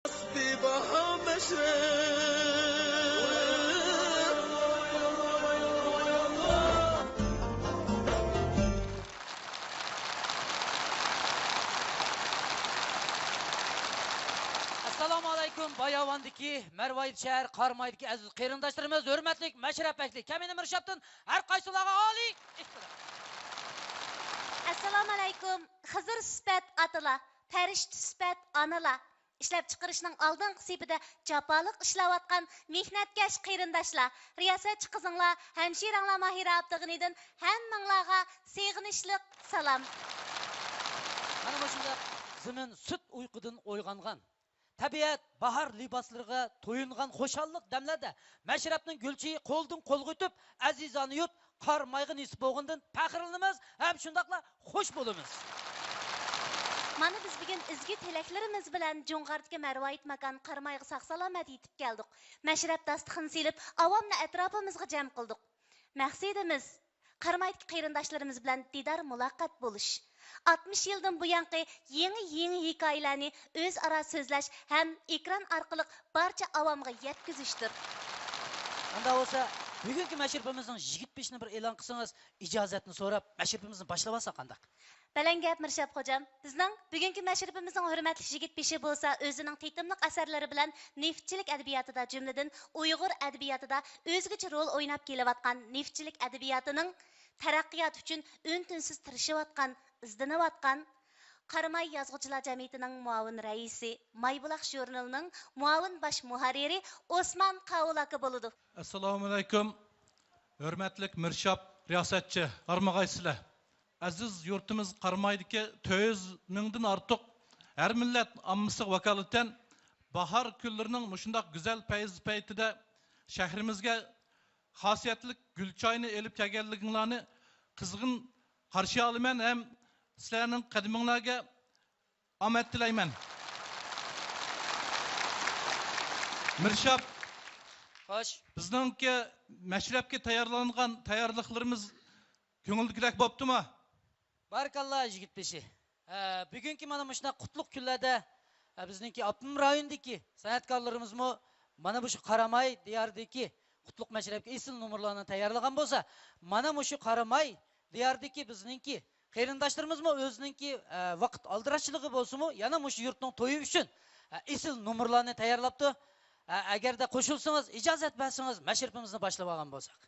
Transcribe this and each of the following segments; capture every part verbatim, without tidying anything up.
بىباھا مەشرەپ. ئەسسالامۇ ئەلەيكۇم، باياۋاندىكى، مەرۋايىت شەھەر، قارامايدىكى ئەزىز قېرىنداشلىرىمىز، ھۆرمەتلىك مەشرەپ ئەھلى، كەمىنە مىرشاپتىن ھەر قايسىلارغا ئالىي ئېھتىرام. ئەسسالامۇ ئەلەيكۇم، خىزىر سۈپەت ئاتىلار، پەرىشتە سۈپەت ئانىلار، ئىشلەپچىقىرىشنىڭ ئالدىنقى سېپىدە جاپالىق ئىشلەۋاتقان مېھنەتكەش قېرىنداشلار، رىياسەتچى قىزىڭلار، ھەمشىرەڭلار ماھىرە ئابدۇغېنىدىن ھەممىڭلارغا سېغىنىشلىق سالام. مانا مۇشۇنداق زېمىن سۈت ئۇيقۇدىن ئويغانغان، تەبىئەت باھار لىباسلىرىغا تويۇنغان خۇشاللىق دەملەردە مەشرەپنىڭ گۈل چېيى قولدىن قولغا ئۆتۈپ، ئەزىزانە يۇرت قارامايغا نېسىپ بولغىنىدىن پەخىرلىنىمىز ھەم شۇنداقلا خوش بولىمىز. مانا بىز بۈگۈن ئىزگۈ تىلەكلىرىمىز بىلەن جۇڭغاردىكى مەرۋايىت ماكان قارامايغا ساق-سالامەت يېتىپ كەلدۇق. مەشرەپ داستىخىنى سېلىپ، ئاۋامنى ئەتراپىمىزغا جەم قىلدۇق. مەقسىتىمىز، قارامايدىكى قېرىنداشلىرىمىز بىلەن دىدار مۇلاقات بولۇش. ئاتمىش يىلدىن بۇيانقى يېڭى، يېڭى ھېكايىلەرنى ئۆزئارا سۆزلەش ھەم ئېكران ئارقىلىق بارچە ئاۋامغا يەتكۈزۈشتۇر. ئاندا بولسا، بۈگۈنكى مەشرىپىمىزنىڭ يىگىت بېشىنى بىر ئېلان قىلسىڭىز، ئىجازەتنى سوراپ، مەشرىپىمىزنى باشلىۋالساق قانداق؟ بەلەن گەپ مىرشاپ خوجام. بىزنىڭ بۈگۈنكى مەشرىپىمىزنىڭ ھۆرمەتلىك يىگىت بېشى بولسا ئۆزىنىڭ تېتىملىق ئەسەرلىرى بىلەن نېفىتچىلىك ئەدەبىياتىدا، جۈملىدىن ئۇيغۇر ئەدەبىياتىدا ئۆزگىچە رول ئويناپ كېلىۋاتقان نېفىتچىلىك ئەدەبىياتىنىڭ تەرەققىياتى ئۈچۈن ئۈن-تىنسىز تىرىشىۋاتقان، ئىزدىنىۋاتقان قاراماي يازغۇچىلار جەمئىيىتىنىڭ مۇئاۋىن رەئىسى، مايبۇلاق ژۇرنىلىنىڭ مۇئاۋىن باش مۇھەررىرى ئوسمان قاۋۇل ئاكا بولىدۇ. ئەسسالامۇئەلەيكۇم. ھۆرمەتلىك مىرشاپ، رىياسەتچى، ھارمىغايسىلەر. ئەزىز يۇرتىمىز قارامايدىكى تۆت يۈز مىڭدىن ئارتۇق ھەر مىللەت ئاممىسىغا ۋاكالىتەن باھار كۈنلىرىنىڭ مۇشۇنداق گۈزەل پەيز پەيتىدە شەھىرىمىزگە خاسىيەتلىك گۈل چاينى ئېلىپ كەلگەنلىكىڭلارنى قىزغىن قارشى ئالىمەن ھەم سىلەرنىڭ قەدىمىڭلارگە ئامەت تىلەيمەن. مىرشاپ، خوش. بىزنىڭكى مەشرەپكە تەييارلانغان تەييارلىقلىرىمىز كۆڭۈلدىكىدەك بوپتۇما؟ بارىكاللا، يىگىت بېشى. ئە، بۈگۈنكى مانا مۇشۇنداق قۇتلۇق كۈنلەردە، ئە، بىزنىڭكى ئاپتونوم رايوندىكى سەنئەتكارلىرىمىزمۇ مانا مۇشۇ قاراماي دىيارىدىكى قۇتلۇق مەشرەپكە ئېسىل نومۇرلارنى تەييارلىغان بولسا، مانا مۇشۇ قاراماي دىيارىدىكى بىزنىڭكى قېرىنداشلىرىمىزمۇ ئۆزىنىڭكى، ئە، ۋاقىت ئالدىراشچىلىقى بولسىمۇ، يەنە مۇشۇ يۇرتنىڭ تويى ئۈچۈن، ئە، ئېسىل نومۇرلارنى تەييارلاپتۇ. ئە، ئەگەردە قوشۇلسىڭىز، ئىجازەت بەرسىڭىز، مەشرىپىمىزنى باشلىۋالغان بولساق.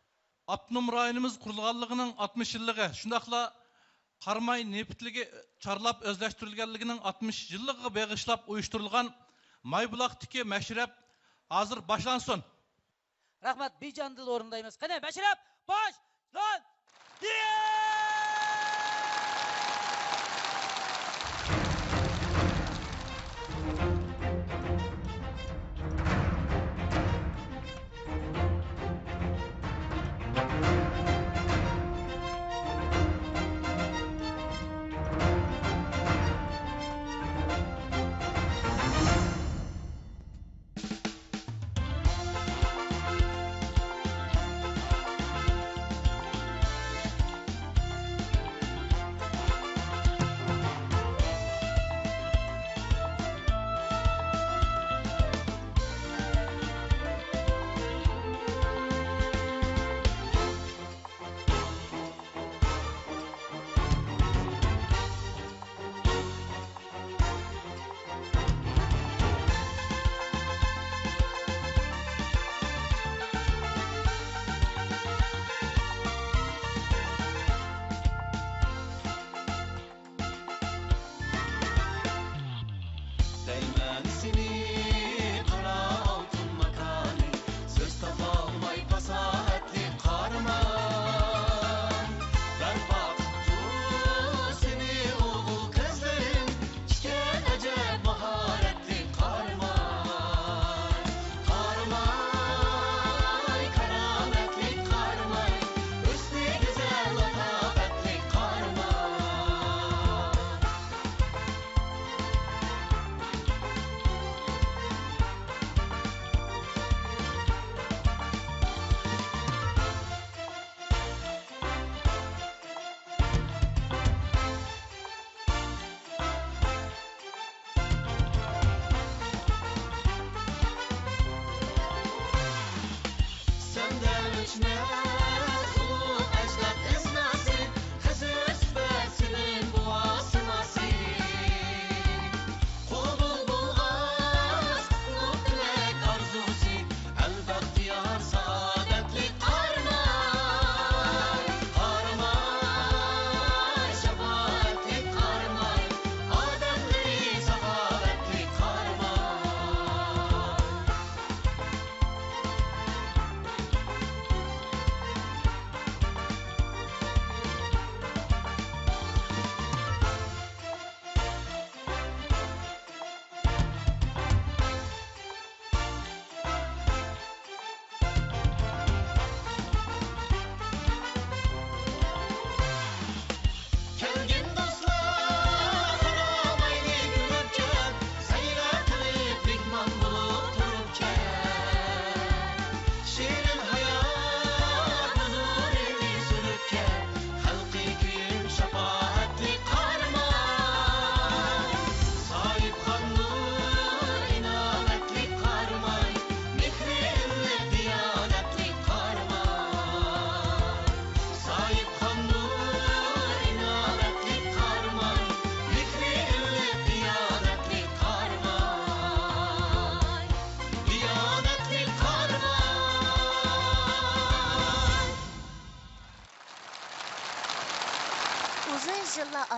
ئاپتونوم رايونىمىز قۇرۇلغانلىقىنىڭ ئاتمىش يىللىقى، شۇنداقلا قاراماي نېفىتلىكى چارلاپ ئۆزلەشتۈرۈلگەنلىكىنىڭ ئاتمىش يىللىقىغا بېغىشلاپ ئۇيۇشتۇرۇلغان مايبۇلاقتىكى مەشرەپ ھازىر باشلانسۇن! رەھمەت، بىجان دىل ئورۇندايمىز. قېنى، مەشرەپ باشلاندى!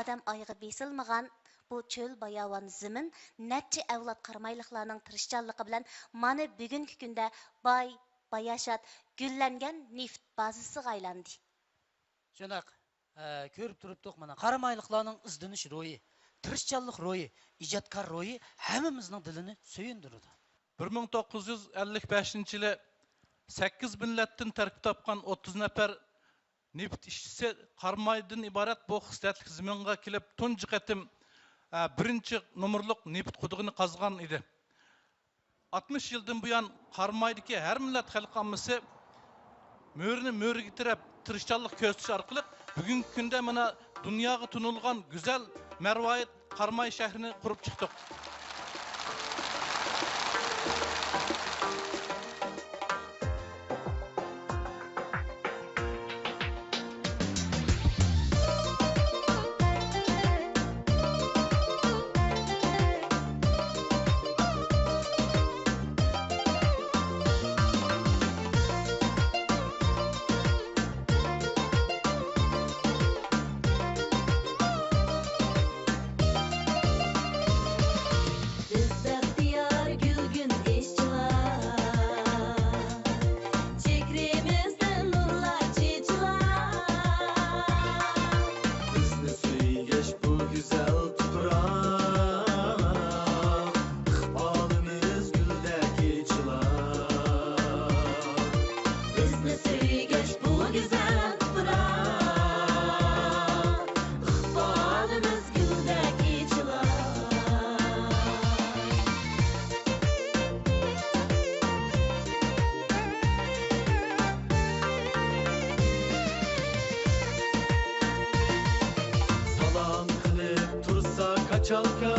سىستەم ئايىغى بېسىلمىغان بۇ چۆل باياۋان زېمىن نەچچە ئەۋلاد قارامايلىقلارنىڭ تىرىشچانلىقى بىلەن مانا بۈگۈنكى كۈندە باي، باياشات، گۈللەنگەن نېفىت بازىسىغا ئايلاندى. شۇنداق، ئە، كۆرۈپ تۇرۇپتۇق، مانا، قارامايلىقلارنىڭ ئىزدىنىش روھى، تىرىشچانلىق روھى، ئىجادكار روھى ھەممىمىزنىڭ دىلىنى سۆيۈندۈرىدۇ. بىر مىڭ توققۇز يۈز ئەللىك بەشىنچى يىلى سەككىز مىللەتتىن تەركىب تاپقان ئوتتۇز نەپەر نېفىت ئىشچىسى قارامايدىن ئىبارەت بۇ خىسلەتلىك زېمىنغا كېلىپ، تۇنجى قېتىم، ئە، بىرىنچى نومۇرلۇق نېفىت قۇدۇقىنى قازغان ئىدى. ئاتمىش يىلدىن بۇيان، قارامايدىكى ھەر مىللەت خەلق ئاممىسى مۈرىنى مۈرىگە تىرەپ، تىرىشچانلىق كۆرسىتىش ئارقىلىق، بۈگۈنكى كۈندە مانا دۇنياغا تونۇلغان گۈزەل مەرۋايىت قاراماي شەھىرىنى قۇرۇپ چىقتۇق. بىز بەختىيار گۈلگۈن ئىشچىلار، چېھرىمىزدىن نۇرلار چېچىلار. بىزنى سۆيگەچ بۇ گۈزەل تۇپراق، ئىقبالىمىز گۈلدەك ئېچىلار. بىزنى سۆيگەچ بۇ گۈزەل تۇپراق، ئىقبالىمىز گۈلدەك ئېچىلار. سالام قىلىپ تۇرسا كاچالكا،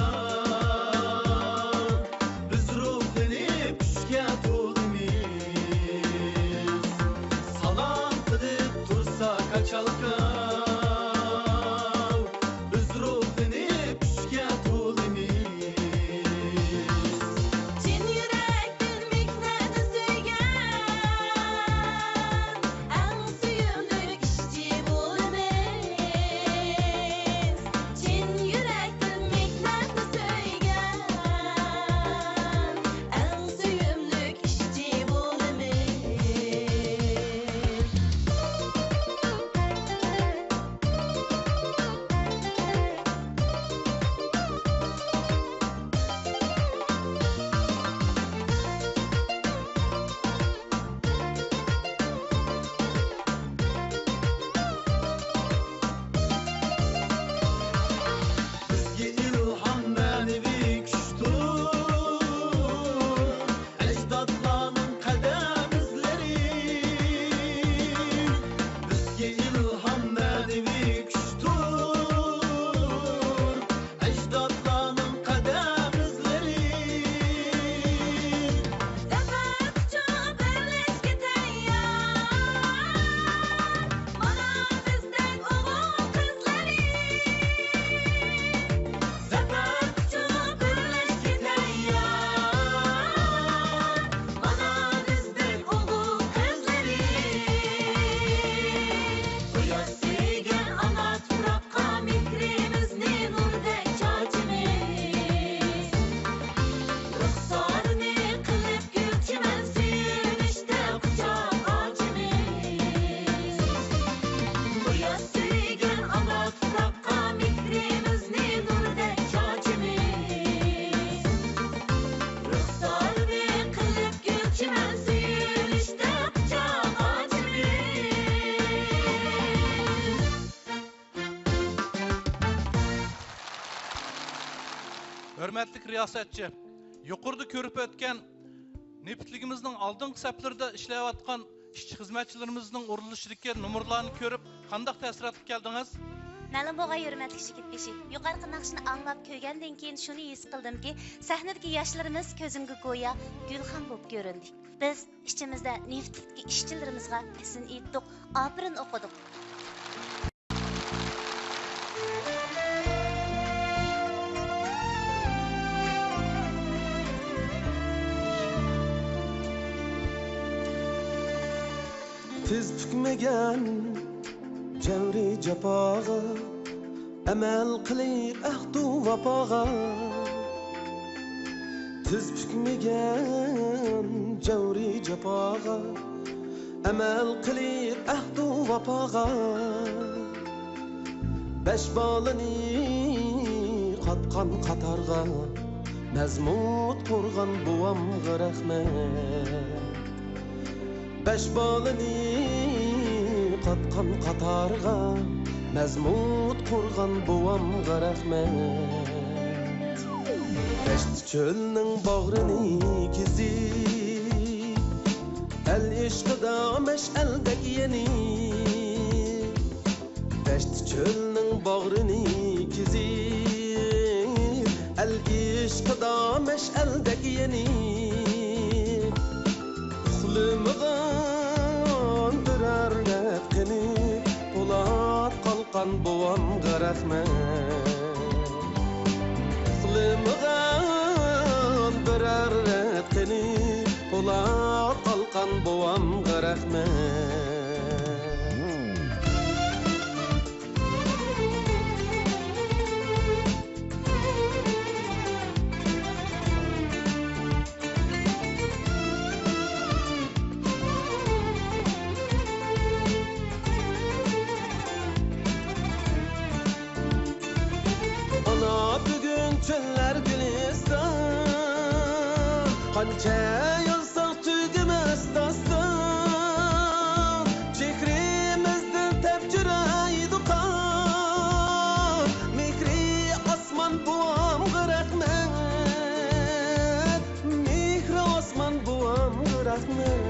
بىز روھلىنىپ كۈچكە تولىمىز. سالام قىلىپ تۇرسا كاچالكا، بىز روھلىنىپ كۈچكە تولىمىز. چىن يۈرەكتىن مېھنەتنى سۆيگەن، ئەڭ سۆيۈملۈك ئىشچى بولىمىز. چىن يۈرەكتىن مېھنەتنى سۆيگەن، ئەڭ سۆيۈملۈك ئىشچى بولىمىز. بىزگە ئىلھام مەنىۋى كۈچتۇر ئەجدادلارنىڭ قەدەم ئىزلىرى. بىزگە ئىلھام مەنىۋى كۈچتۇر ئەجدادلارنىڭ قەدەم ئىزلىرى. زەپەر قۇچۇپ ئۆرلەشكە تەييار، مانا بىزدەك ئوغۇل قىزلىرى. زەپەر قۇچۇپ ئۆرلەشكە تەييار، مانا بىزدەك ئوغۇل قىزلىرى. قۇياش سۆيگەن ئانا تۇپراققا مېھرىمىزنى نۇردەك چاچىمىز. رۇخسارىنى قىلىپ گۈل چىمەن، سۆيۈنۈشتە قۇچاق ئاچىمىز. قۇياش سۆيگەن ئانا تۇپراققا مېھرىمىزنى نۇردەك چاچىمىز. رۇخسارىنى قىلىپ گۈل چىمەن، سۆيۈنۈشتە قۇچاق ئاچىمىز. ھۆرمەتلىك رىياسەتچى، يۇقىرىدا كۆرۈپ ئۆتكەن نېفىتلىكىمىزنىڭ ئالدىنقى سەپلىرىدە ئىشلەۋاتقان ئىشچى-خىزمەتچىلىرىمىزنىڭ ئۇرۇلۇشىدىكى نومۇرلارنى كۆرۈپ، قانداق تەسىراتقا كەلدىڭىز؟ مەلۇم بولغاي، ھۆرمەتلىك شىركەت بېشى، يۇقىرىقى ناخشىنى ئاڭلاپ كۆرگەندىن كېيىن شۇنى ھېس قىلدىمكى، سەھنىدىكى ياشلىرىمىز كۆزۈمگە گويا گۈلخان بولۇپ كۆرۈندى. بىز ئىچىمىزدە نېفىتتىكى ئىشچىلىرىمىزغا پىسىن ئېيتتۇق، ئاپىرىن ئوقۇدۇق. تىز پۈكمىگەن جەۋرى جاپاغا، ئەمەل قىلىپ ئەھدۇ ۋاپاغا، تىز پۈكمىگەن جەۋرى جاپاغا. ئەمەل قىلىپ ئەھدۇ ۋاپاغا، بەش بالىنى قاتقان قاتارغا، مەزمۇت قۇرغان بوۋامغا رەھمەت. بەش بالىنى قاتقان قاتارغا، مەزمۇت قۇرغان بوۋامغا رەھمەت. دەشت چۆلنىڭ باغرىنى كېزىپ، ئەل ئىشقىدا مەشئەلدەك يېنىپ، دەشت چۆلنىڭ باغرىنى كېزىپ، ئەل ئىشقىدا مەشئەلدەك يېنىپ، ئۇخلىمىغان بىرەر رەت قېنى، پولات قالقان بوۋامغا رەھمەت. ئۇخلىمىغان بىرەر رەت قېنى، پولات قالقان بوۋامغا رەھمەت. ئانا بۈگۈن چۆللەر گۈلىستان، قانچە يازساق تۈگىمەس داستان. چېھرىمىزدىن تەپچۈرەيدۇ قان، مېھرى ئاسمان بوۋامغا رەھمەت، مېھرى ئاسمان بوۋامغا رەھمەت.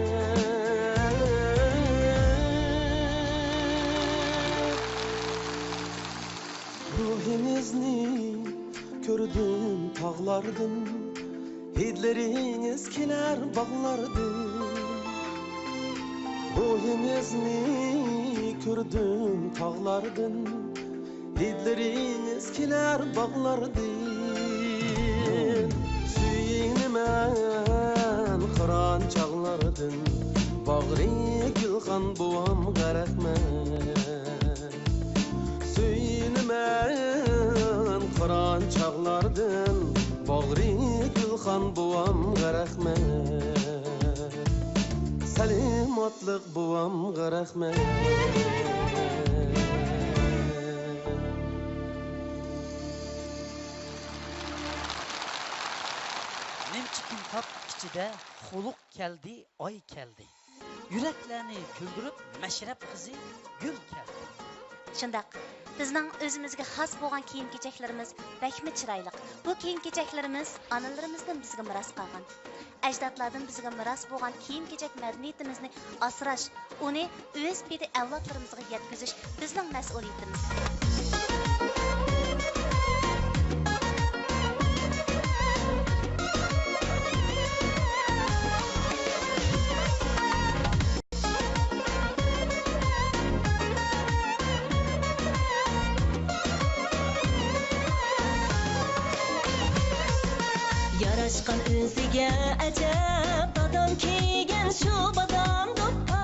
روھىڭىزنى كۆردۈم تاغلاردىن، ھىدلىرىڭىز كېلەر باغلاردىن. روھىڭىزنى كۆردۈم تاغلاردىن، ھىدلىرىڭىز كېلەر باغلاردىن. سۆيۈنىمەن قىران چاغلاردىن، باغرى گۈلخان بوۋامغا رەھمەت. سۆيۈنىمەن قىران چاغلاردىن، باغرى گۈلخان بوۋامغا رەھمەت. سالامەتلىك بوۋامغا رەھمەت. نەچچە كۈن تاپ ئىچىدە خۇلۇق كەلدى، ئاي كەلدى. يۈرەكلەرنى كۈلدۈرۈپ مەشرەپ قىزى گۈل كەلدى. شۇنداق، بىزنىڭ ئۆزىمىزگە خاس بولغان كىيىم-كېچەكلىرىمىز بەكمۇ چىرايلىق. بۇ كىيىم-كېچەكلىرىمىز ئانىلىرىمىزدىن بىزگە مىراس قالغان. ئەجدادلاردىن بىزگە مىراس بولغان كىيىم-كېچەك مەدەنىيىتىمىزنى ئاسراش، ئۇنى ئۆز پېتى ئەۋلادلىرىمىزغا يەتكۈزۈش بىزنىڭ مەسئۇلىيىتىمىز. ياراشقان ئۆزىگە ئەجەب، دادام كىيگەن شۇ بادام دوپپا.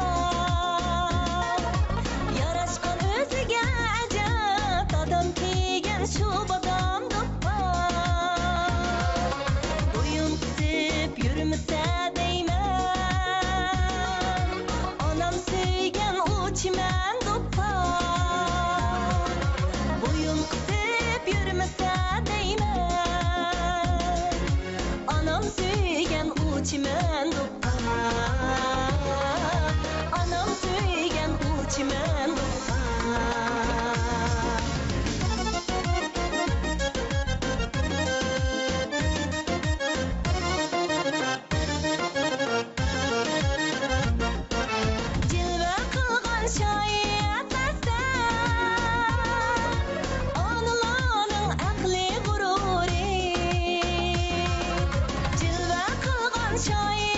ياراشقان ئۆزىگە ئەجەب، دادام كىيگەن شۇ بادام دوپپا. بويۇن قىسىپ يۈرمىسە دەيمەن، ئانام سۆيگەن ئۇ چىمەن دوپپا. بويۇن قىسىپ يۈرمىسە دەيمەن، ئانام سۆيگەن ئۇ چىمەن دوپپا. ئانام سۆيگەن ئۇ چىمەن دوپپا. جىلۋە قىلغان شايى ئەتەستە، ئانىلارنىڭ ئەقلى غۇرۇرى. جىلۋە قىلغان شايى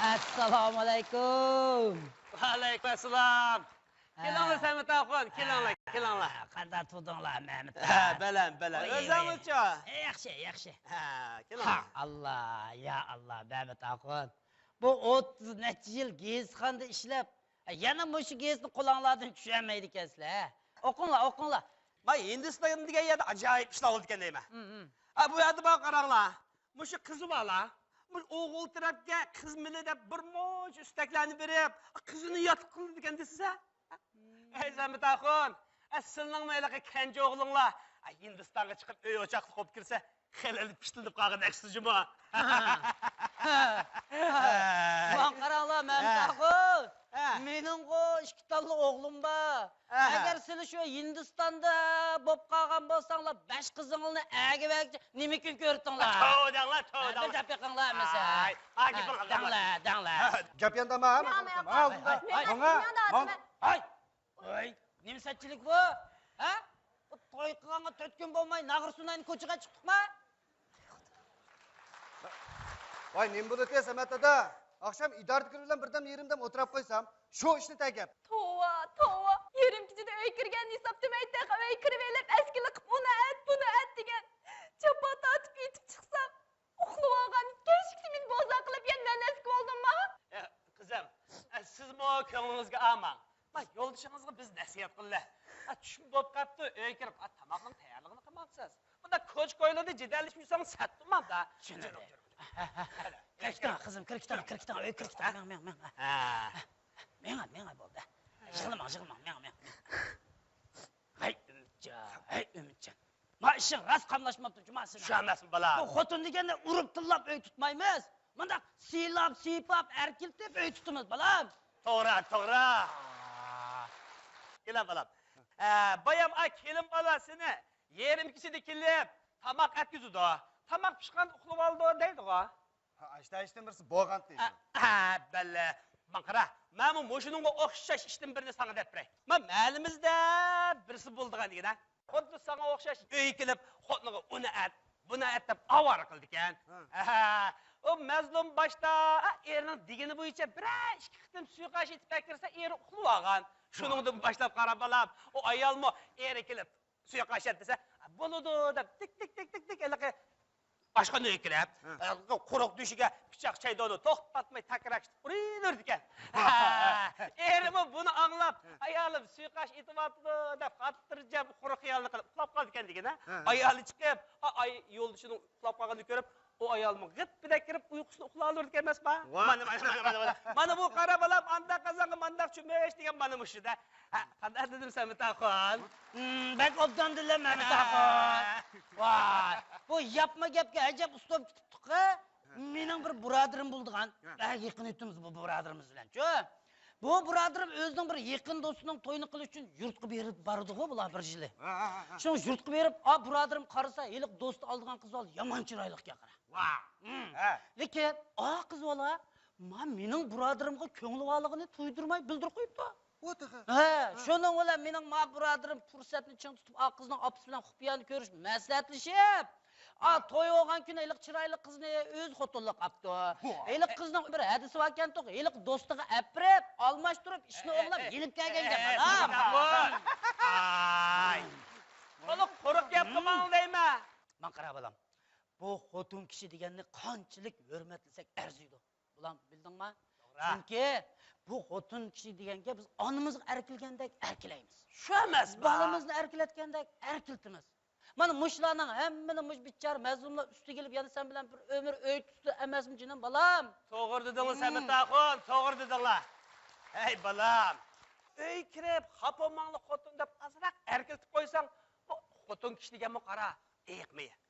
ئەسسالامۇئەلەيكۇم. ۋەئەلەيكۇم ئەسسالام. كېلىڭلار سەمەت ئاخۇن، كېلىڭلار، كېلىڭلار. قانداق تۇردۇڭلار مەمەت ئاخۇن؟ ھە، بەلەن، بەلەن. ئۆزۈڭلارچۇ؟ ياخشى، ياخشى. ھە، كېلىڭلار. ئاللا، يا ئاللا، مەمەت ئاخۇن. بۇ ئوتتۇز نەچچە يىل گېزىتخانىدا ئىشلەپ، يەنە مۇشۇ گېزىتنى قولۇڭلاردىن چۈشۈرمەيدىكەنسىلەر. ئوقۇڭلار، ئوقۇڭلار. مانا ھىندىستان دېگەن يەردە ئاجايىپ ئىشلار بولىدىكەن دەيمەن. ھە، بۇ يەردە مانا قاراڭلار. مۇشۇ قىزى بارلا، مۇشۇ ئوغۇل تەرەپكە قىز مېلى دەپ بىر مۇنچە ئۈستەكلەرنى بېرىپ، قىزىنى ياتلىق قىلىدىكەن دېسىسە. ئەي زەمبىتاخۇن، ئە سىلىنىڭمۇ ھېلىقى كەنجى ئوغلۇڭلار ئە ھىندىستانغا چىقىپ ئۆي ئوچاقلىق بولۇپ كىرسە خېلى پىشتىلىنىپ قالغان ئەكسىجىمۇ. ماڭا قاراڭلار مەمتاخۇن، مېنىڭغۇ ئىككى تاللا ئوغلۇم بار. ئەگەر سىلى شۇ ھىندىستاندا بوپ قالغان بولساڭلار، بەش قىزىڭلارنى ئەگىۋەگىچە نېمە كۈن كۆرۈتتۈڭلار؟ توۋا دەڭلار، توۋا دەڭلار. گەپ بېقىڭلار ئەمىسە. دەڭلار، دەڭلار. گەپ ياندا ما. ماڭا، ماڭا. ۋاي، نېمە سەتچىلىك بۇ؟ ھە؟ بۇ توي قىلغانغا تۆت كۈن بولماي ناغرا سۇناينى كوچىغا چىقتۇقما؟ ۋاي، نېمە بولدى سەمەت دادا؟ ئاخشام ئىدارىدىكىلەر بىلەن بىردەم يېرىمدەم ئولتۇراپ قويسام، شۇ ئىشنى تەگەپ. توۋا، توۋا، يېرىم كېچىدە ئۆيگە كىرگەن ھېسابتا مەن تېخى ئۆيگە كىرىۋېلىپ، ئەسكىلىك قىلىپ، ئۇنى ئەت، بۇنى ئەت دېگەن. جاپا تارتىپ ئېتىپ چىقسام، ئۇخلىۋالغان، كەچلىكتە مېنى بوزەك قىلىپ يەنە مەن ئەسكى بولدۇمما؟ ئە، قىزىم، ئە، سىزمۇ كۆڭلىڭىزگە ئالماڭ. ما يولدىشىڭىزغا بىز نەسىھەت قىلدى. ئە، چۈشمۇ بولۇپ قاپتۇ، ئۆيگە كىرىپ، ئە، تاماقنىڭ تەييارلىقىنى قىلماپسىز. بۇنداق كوچا-كويلىردا جېدەللىشىپ يۈرسەڭ سەت تۇرمامدا. چۈشىنىدى. كىركىتىڭ، قىزىم، كىركىتىڭ، كىركىتىڭ، ئۆيگە كىركىتىڭ، مېڭىڭ، مېڭىڭ. مېڭە، مېڭە، بولدى. يىغلىماڭ، يىغلىماڭ، مېڭە، مېڭە. ھەي، ئۈمىدجان، ھەي، ئۈمىدجان. ما ئىشىڭ راست قاملاشماپتۇ جۇما سېنىڭ. شۇ ئەمەسمۇ بالا؟ بۇ خوتۇن دېگەننى ئۇرۇپ تىللاپ ئۆي تۇتمايمىز. مۇنداق سىيلاپ سىيپاپ ئەركىلىتىپ ئۆي تۇتىمىز بالام. توغرا، توغرا. كېلە بالام. ئە، بايام ئا كېلىن بالا سېنى يېرىم كېچىدە كېلىپ تاماق ئەتكۈزىدۇ. تاماق پىشقاندا ئۇخلىۋالىدۇ دەيدىغۇ. ھە، ئاشتا ئىشتىن بىرسى بولغانتى. ھە، بەللە. ماڭا قارا، مەنمۇ مۇشۇنىڭغا ئوخشاش ئىشتىن بىرنى ساڭا دەپ بېرەي. ما مەھەللىمىزدە بىرسى بولىدىغان دېگەن ھە. خۇددى ساڭا ئوخشاش ئۆيگە كېلىپ خوتۇنىغا ئۇنى ئەت، بۇنى ئەت دەپ ئاۋارە قىلىدىكەن. ھە، ئۇ مەزلۇم باشتا ئېرىنىڭ دېگىنى بويىچە بىرەر ئىككى قېتىم سۇيىقاش ئېتىپ ئەكىرسە ئېرى ئۇخلىۋالغان. شۇنىڭدىن باشلاپ قارا بالام، ئۇ ئايالمۇ ئېرى كېلىپ سۇيۇقاش ئەت دېسە، بولىدۇ دەپ تىك تىك تىك تىك تىك ھېلىقى ئاشخانىغا كىرىپ، ھە. ھېلىقى قۇرۇق دۆشىگە پىچاق چايدۇنى توختاتماي تەكرەر ئۇرۇۋېرىدىكەن. ھە. ئېرىمۇ بۇنى ئاڭلاپ، ھە. ئايالىم سۇيۇقاش ئېتىۋاتىدۇ دەپ خاتىرجەم قۇرۇق خىيالنى قىلىپ ئۇخلاپ قالىدىكەن دېگىنە. ھە. ئايالى چىقىپ، ئا، ئاي، يولدىشىنىڭ ئۇخلاپ قالغىنىنى كۆرۈپ، ئۇ ئايالمۇ غىپپىدە كىرىپ ئۇيقۇسىنى ئۇخلاۋالىدىكەن ئەمەسما؟ مانا، مانا، مانا، مانا، مانا. مانا بۇ قارا بالام ئانداق قازانغا مانداق چۆمۈش دېگەن مانا مۇشۇ-دە. ھە، قانداق دېدىم سەمەت ئاخۇن؟ ھىم، بەك ئوبدان دېدىلە مەمەت ئاخۇن. ۋاي، بۇ ياپما گەپكە ئەجەب ئۇستا بولۇپ كېتىپتۇق-ھە. مېنىڭ بىر بۇرادىرىم بولىدىغان. بەك يېقىن ئۆتىمىز بۇ بۇرادىرىمىز بىلەن شۇ. بۇ بۇرادىرىم ئۆزىنىڭ بىر يېقىن دوستىنىڭ تويىنى قىلىش ئۈچۈن يۇرتقا بېرىپ بارىدىغۇ بۇلار بىر يىلى. شۇڭا يۇرتقا بېرىپ، ئا بۇرادىرىم قارىسا، ھېلىقى دوستى ئالىدىغان قىز بالا يامان چىرايلىقكەن قارا. ۋاھ. ھىم. ھە. لېكىن ئا قىز بالا، ما مېنىڭ بۇرادىرىمغا كۆڭلى بارلىقىنى تۇيدۇرماي بىلدۈرۈپ قويۇپتۇ. ۋاھ تېخى. ھە، شۇنىڭ بىلەن مېنىڭ ما بۇرادىرىم پۇرسەتنى چىڭ تۇتۇپ، ئا قىزنىڭ ئاپىسى بىلەن خۇپىيانە كۆرۈشۈپ، مەسلىھەتلىشىپ، ئا توي بولغان كۈنى ھېلىقى چىرايلىق قىزنى ئۆزى خوتۇنلۇق ئاپتۇ. ھېلىقى قىزنىڭ بىر ھەدىسى باركەنتۇق، ھېلىقى دوستىغا ئەپىرىپ، ئالماشتۇرۇپ، ئىشنى ئوڭلاپ يېنىپ كەلگەن گەپ. ئاي. قۇرۇق، قۇرۇق گەپ قىلماڭ دەيمەن. ماڭا قارا بالام. بۇ خوتۇن كىشى دېگەننى قانچىلىك ھۆرمەتلىسەك ئەرزىيدۇ. بۇلام بىلدىڭما؟ توغرا. چۈنكى بۇ خوتۇن كىشى دېگەنگە بىز ئانىمىزغا ئەركىلىگەندەك ئەركىلەيمىز. شۇ ئەمەسمۇ؟ بالىمىزنى ئەركىلەتكەندەك ئەركىلىتىمىز. مانا مۇشۇلارنىڭ ھەممىنى مۇشۇ بىچارە مەزلۇملار ئۈستىگە ئېلىپ، يەنە سەن بىلەن بىر ئۆمۈر ئۆي تۇتىدۇ ئەمەسمۇ جېنىم بالام؟ توغرا دېدىڭلار سەمەت ئاخۇن، توغرا دېدىڭلار. ھەي بالام، ئۆيگە كىرىپ خاپا بولماڭلار خوتۇن دەپ ئازراق ئەركىلىتىپ قويساڭ، بۇ خوتۇن كىشى دېگەنمۇ قارا، ئېيىق مېيىق.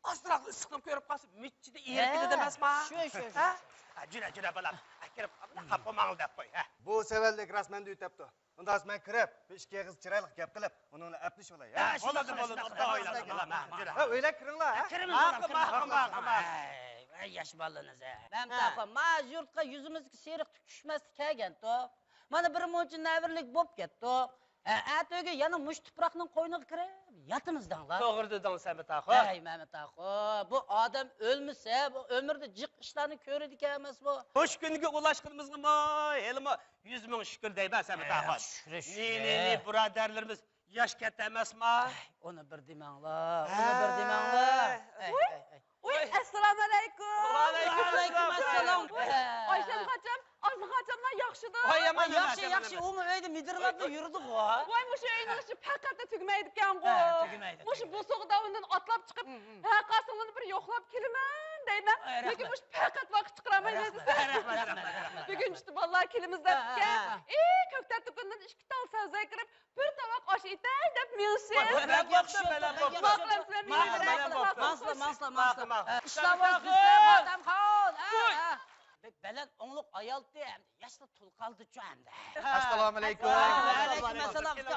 ئازراق ئىسسىقنى كۆرۈپ قالسا مىچچىدە ئېرىپ كېتىدۇ ئەمەسما؟ شۇ، شۇ، شۇ. ھە؟ ھە، جۈرە، جۈرە بالام. ھە، كىرىپ قاپلا، خاپا بولماڭلار دەپ قوي. ھە. بۇ سەۋەنلىك راست مەندە ئۆتەپتۇ. ئۇنداق بولسا مەن كىرىپ، بىر ئىككى ئېغىز چىرايلىق گەپ قىلىپ، ئۇنىڭ بىلەن ئەپلىشىۋالاي. ھە، بولىدۇ، بولىدۇ. ئوبدان ئويلاپ قىلىڭلار. ھە، ئۆيلەرگە كىرىڭلار. ھە، كىرىڭلار، ماقۇل، ماقۇل، ماقۇل. ۋەي، ياش بالىنىز، ھە. مەمتىخان، ما يۇرتقا يۈزىمىزگە سېرىق تۈك چۈشمەسلىك كەلگەنتۇق. مانا بىر مۇنچە نەۋرىلىك بولۇپ كەتتۇق. ئە، ئەتىگە يەنە مۇشۇ تۇپراقنىڭ قوينىغا كىرىپ ياتىمىز دەڭلار. توغرا دېدىڭ، سەمەت ئاخۇن. ھەي، مەمەت ئاخۇن، بۇ ئادەم ئۆلمىسە، بۇ ئۆمرىدە جىق ئىشلارنى كۆرىدىكەن ئەمەسمۇ؟ مۇشۇ كۈنگە ئۇلاشقىنىمىزغىمۇ ھېلىمۇ يۈز مىڭ شۈكۈر دەيمەن، سەمەت ئاخۇن. شۈكرى، شۈكرى. نى، نى، نى، بۇرادەرلىرىمىز ياش كەتتى ئەمەسما؟ ئۇنى بىر دېمەڭلار، ئۇنى بىر دېمەڭلار. ھەي، ھەي، ھەي. ۋوي، ئەسسالامۇئەلەيكۇم. ۋەئەلەيكۇم ئەسسالام. ئايشەم خاچام، ئازمۇ خاچاملار ياخشىدۇ؟ ۋاي، يامان، ياخشى، يامان، ياخشى. يامان. ئۇمۇ ئۆيدە مىدىرلاپلا يۈرىدىغۇ. ۋاي، مۇشۇ ئۆينىڭ ئىشى پەقەتلا تۈگىمەيدىكەنغۇ. ھە، تۈگىمەيدۇ، مۇشۇ تۈگىمەيدۇ. بوسۇغا داۋىنىدىن ئاتلاپ چىقىپ، ھە، قاسىڭلارنى بىر يوقلاپ كېلىمەن دەيمەن. ئاي، لېكىن رەھمەت. مۇشۇ پەقەت ۋاقىت چىقىرالمايمەن. رەھمەت، رەھمەت، رەھمەت، رەھمەت. بۈگۈن ئىشتە بالىلار كېلىمىز دەپتىكەن. ھە، ھە، ھە. ئى، كۆكتات دۇكىنىدىن ئىككى تال سەۋزە كىرىپ، بىر تاۋاق ئاش ئېتەي دەپ مېڭىشى. ۋاي، بەك ياخشى، بەك ياخشى. ماقۇل ئەمسىلەر، ماقۇل، ماقۇل، ماقۇل. ماڭسىلەر، ماڭسىلەر، ماڭسىلەر. ماقۇل، ماقۇل. ئىشلار بولسۇن سىزگە، ئادەمخان. ھە، ھە. بەك بەلەن ئوڭلۇق ئايالتى، ئەمدى ياشلا تول قالدىچۇ ئەمدى. ئەسسالامۇئەلەيكۇم. ۋەئەلەيكۇم ئەسسالام. كېلە،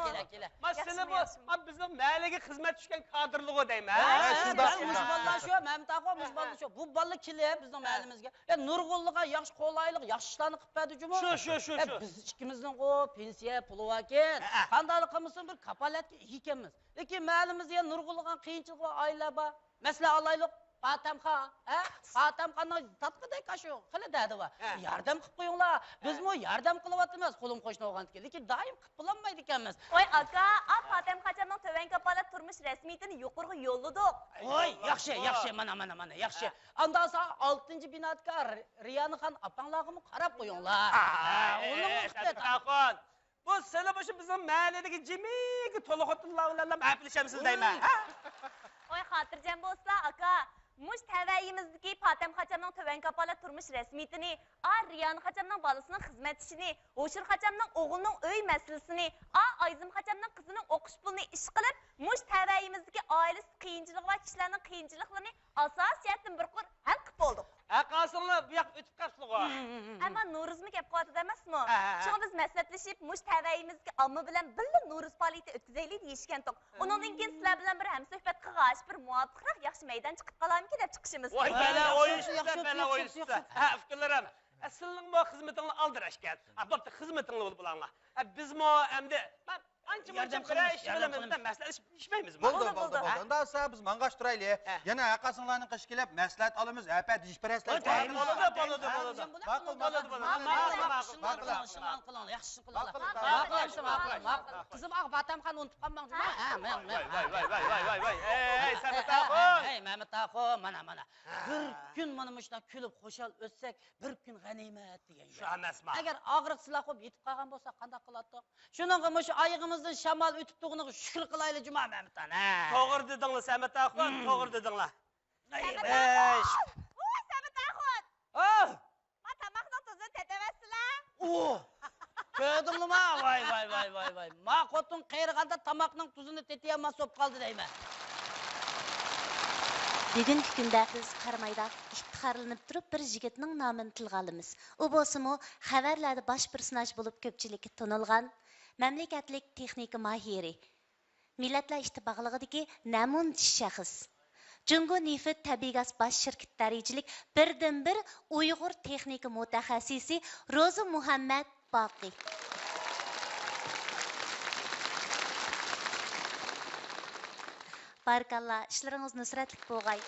كېلە، كېلە. ما سىلى بۇ، ما بىزنىڭ مەھەللىگە خىزمەت چۈشكەن كادىرلىغۇ دەيمەن. ھە، ھە، مۇشۇ بالىلار شۇ، مەمتاخۇن، مۇشۇ بالىلار شۇ. بۇ بالىلار كېلىپ بىزنىڭ مەھەللىمىزگە. يا، نۇرغۇنلىغان ياخشى قولايلىق، ياخشى ئىشلارنى قىلىپ بەردى جۇمۇ. شۇ، شۇ، شۇ، يا، شۇ. بىز ئىككىمىزنىڭغۇ پېنسىيە پۇلى باركەن. ھە، ھە. قانداقلا قىلمىسۇن، بىر كاپالەتكە ئىگە ئىكەنمىز. لېكىن مەھەللىمىزدە يەنە نۇرغۇنلىغان قىيىنچىلىقى بار ئائىلىلەر بار. مەسىلەن، ئالايلۇق، پاتەمخان، ھە؟ پاتەمخاننىڭ تاتقۇدەك ئاشۇ خېلى دەردى بار. ھە. ياردەم قىلىپ قويۇڭلار. ھە. بىزمۇ ياردەم قىلىۋاتىمىز، قولۇم قوشنا بولغاندىكىن. لېكىن دائىم قىلىپ بولالمايدىكەنمىز. ۋاي ئاكا، ئا پاتەمخانچامنىڭ تۆۋەن كاپالەت تۇرمۇش رەسمىيىتىنى يۇقىرىغا يوللىدۇق. ۋاي، ياخشى، ياخشى، مانا، مانا، مانا، ياخشى. ھە. ئاندىن ساڭا ئالتىنچى بىنادىكى رى-، رىيانىخان ئاپاڭلارغىمۇ قاراپ قويۇڭلار. ھە، ئۇنىڭ ئىقتىدارى. بۇ سىلى مۇشۇ بىزنىڭ مەھەللىدىكى جىمىكى تولا خوتۇنلار بىلەنلا ھەپىلىشەمسىز دەيمەن، ھە؟ ۋاي، خاتىرجەم بولسىلا، ئاكا. مۇشۇ تەۋەيىمىزدىكى پاتەمخانچامنىڭ تۆۋەن كاپالەت تۇرمۇش رەسمىيىتىنى، ئا رىيانخانچامنىڭ بالىسىنىڭ خىزمەت ئىشىنى، ھوشۇرخانچامنىڭ ئوغلىنىڭ ئۆي مەسىلىسىنى، ئا ئايزىمخانچامنىڭ قىزىنىڭ ئوقۇش پۇلىنى ئىشقىلىپ، مۇشۇ تەۋەيىمىزدىكى ئائىلىسىدە قىيىنچىلىقى بار كىشىلەرنىڭ قىيىنچىلىقلىرىنى ئاساسىي جەھەتتىن بىر قۇر ھەل قىلىپ بولدۇق. ھە، قاسىڭلار بۇ ياققا ئۆتۈپ قاپسىلىغۇ. ئەمما نورۇزمۇ كەپ قالىۋاتىدۇ ئەمەسمۇ؟ ھە، ھە. شۇڭا بىز مەسلىھەتلىشىپ، مۇشۇ تەۋەيىمىزدىكى ئامما بىلەن بىللە نورۇز پائالىيىتى ئۆتكۈزەيلى دېيىشكەنتۇق. ئۇنىڭدىن كېيىن سىلەر بىلەن بىر ھەمسۆھبەت قىلغاچ، بىر مۇۋاپىقراق ياخشى مەيدان چىقىپ قالارمىكىن دەپ چىقىشىمىز. ۋاي، بەلە، ياخشى، ئويۇشۇپسىز، ياخشى، بەلە، ياخشى، ئويۇشۇپسىز. ياخشى. ھە، ئۇكىلىرىم. ئە، سىلىنىڭمۇ خىزمىتىڭلار ئالدىراشكەن. ھە، بوپتۇ، خىزمىتىڭلار بولۇپ بولاڭلار. ھە، بىزمۇ ئەمدى، مەن ئانچە-مۇنچە بىرەر ئىش بىلەن مەسلىھەتلىشىپ ئىچمەيمىزمۇ؟ بولدى، بولدى، بولدى. ئۇندا سا بىز ماڭغاچ تۇرايلى. ھە. يەنە ھەرقايسىڭلارنىڭ قېشىغا كېلىپ مەسلىھەت ئالىمىز، ھەپە دېيىشىپ بېرەسىلەر. بولدى، بولدى، بولدى. ماقۇل، ماقۇل. ماقۇل، ماقۇل. ماقۇل، ماقۇل. ماقۇل، ماقۇل. ماقۇل، ماقۇل. قىزىم، ئاغا، باتامخان ئۇنتۇپ قالماڭ جۇمۇ. ھە، ماقۇل. ۋاي، ۋاي، ۋاي، ۋاي، ۋاي. ئەي، سەمەت ئاخۇن. ئەي، مەمەت ئاخۇن، مانا، مانا. بىر كۈن مانا مۇشۇنداق كۈلۈپ خۇشال ئۆتسەك، بىر كۈن غەنىيمەت دېگەن گەپ. شۇ ئەمەسما؟ ئەگەر ئاغرىق سىلاق بولۇپ يېتىپ قالغان بولسا قانداق قىلاتتۇق؟ شۇنىڭغا مۇشۇ ئايىغىمىزدىن شامال ئۆتۈپ تۇرغىنىغا شۈكۈر قىلايلى جۇما مەمتان، ھە. توغرا دېدىڭلار سەمەت ئاخۇن، توغرا دېدىڭلار. سەمەت ئاخۇن! ۋوي، سەمەت ئاخۇن! ئا! ما تاماقنىڭ تۇزىنى تېتىۋەتسىلە. ئۇ! كۆردۈڭلىما؟ ۋاي، ۋاي، ۋاي، ۋاي، ۋاي. ما خوتۇن قېرىغاندا تاماقنىڭ تۇزىنى تېتىيالماس بولۇپ قالدى دەيمەن. بۈگۈنكى كۈندە بىز قارامايدا ئىپتىخارلىنىپ تۇرۇپ بىر يىگىتنىڭ نامىنى تىلغا ئالىمىز. ئۇ بولسىمۇ خەۋەرلەردە باش پېرسوناژ بولۇپ كۆپچىلىككە تونۇلغان مەملىكەتلىك تېخنىكا ماھىرى، مىللەتلەر ئىتتىپاقلىقىدىكى نەمۇنىچى شەخس، جۇڭگو نېفىت تەبىئىي گاز باش شىركىتى دەرىجىلىك بىردىنبىر ئۇيغۇر تېخنىكا مۇتەخەسسىسى روزى مۇھەممەد باقى. بارىكاللا، ئىشلىرىڭىز نۇسرەتلىك بولغاي.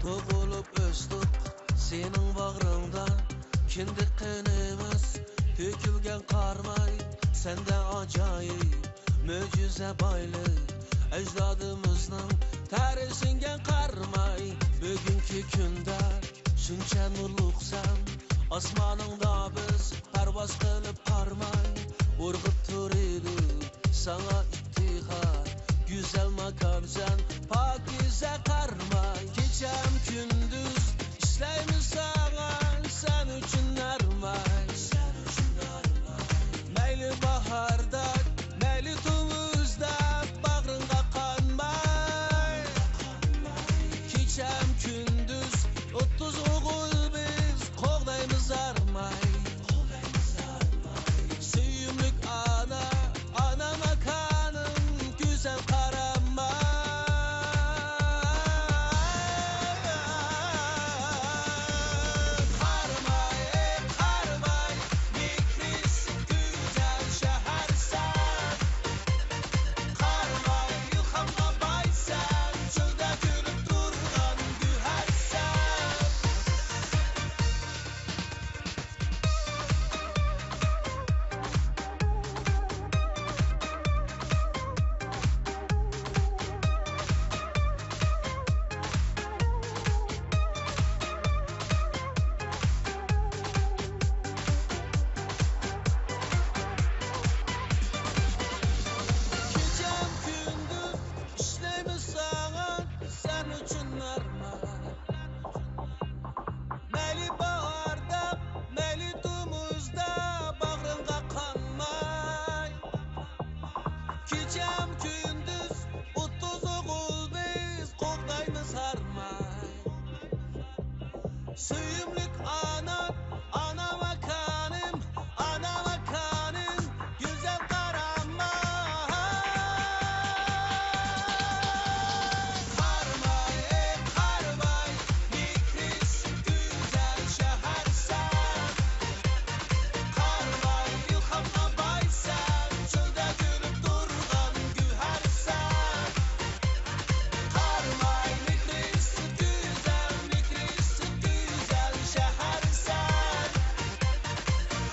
تۇغۇلۇپ ئۆستۇق سېنىڭ باغرىڭدا، كىندىك قېنىمىز تۆكۈلگەن قاراماي، سەندە ئاجايىپ مۆجىزە بايلىق، ئەجدادىمىزنىڭ تەرى سىڭگەن قاراماي، بۈگۈنكى كۈندە شۇنچە نۇرلۇقسەن، ئاسمانىڭدا بىز پەرۋاز قىلىپ قارماي، ئۇرغۇپ تۇرىدۇ ساڭا ئىپتىخار. گۈزەل ماكانسەن، پاكىزە قاراماي. كېچەم كۈندۈز ئىشلەيمىز ساڭا، سەن ئۈچۈن ئاراماي. مەيلى باھاردا، مەيلى تومۇزدا، باغرىڭغا قانماي. كېچەم كۈندۈز ئوتتۇز ئوغۇل بىز، قوغدايمىز ئاراماي. سۆيۈملۈك ئانا، ئانا ماكانىم، گۈزەل قاراماي. قاراماي، قاراماي، مېھرىسىز گۈزەل شەھەرسەن. قاراماي، ئىلھامغا بايسەن، چۆلدە كۈلۈپ تۇرغان گۆھەرسەن. كېچەم كۈندۈز ئىشلەيمىز ساڭا، سەن ئۈچۈن ئاراماي. مەيلى باھاردا، مەيلى تومۇزدا، باغرىڭغا قانماي. كېچەم كۈندۈز ئوتتۇز ئوغۇل بىز، قوغدايمىز ھارماي. سۆيۈملۈك ئانا، ئانا ماكانىم، ئانا ماكانىم، گۈزەل قاراماي. قاراماي، قاراماي، مېھرىسىز گۈزەل شەھەرسەن. قاراماي، ئىلھامغا بايسەن، چۆلدە كۈلۈپ تۇرغان گۆھەرسەن. قاراماي، مېھرىسىز گۈزەل، مېھرىسىز گۈزەل شەھەرسەن.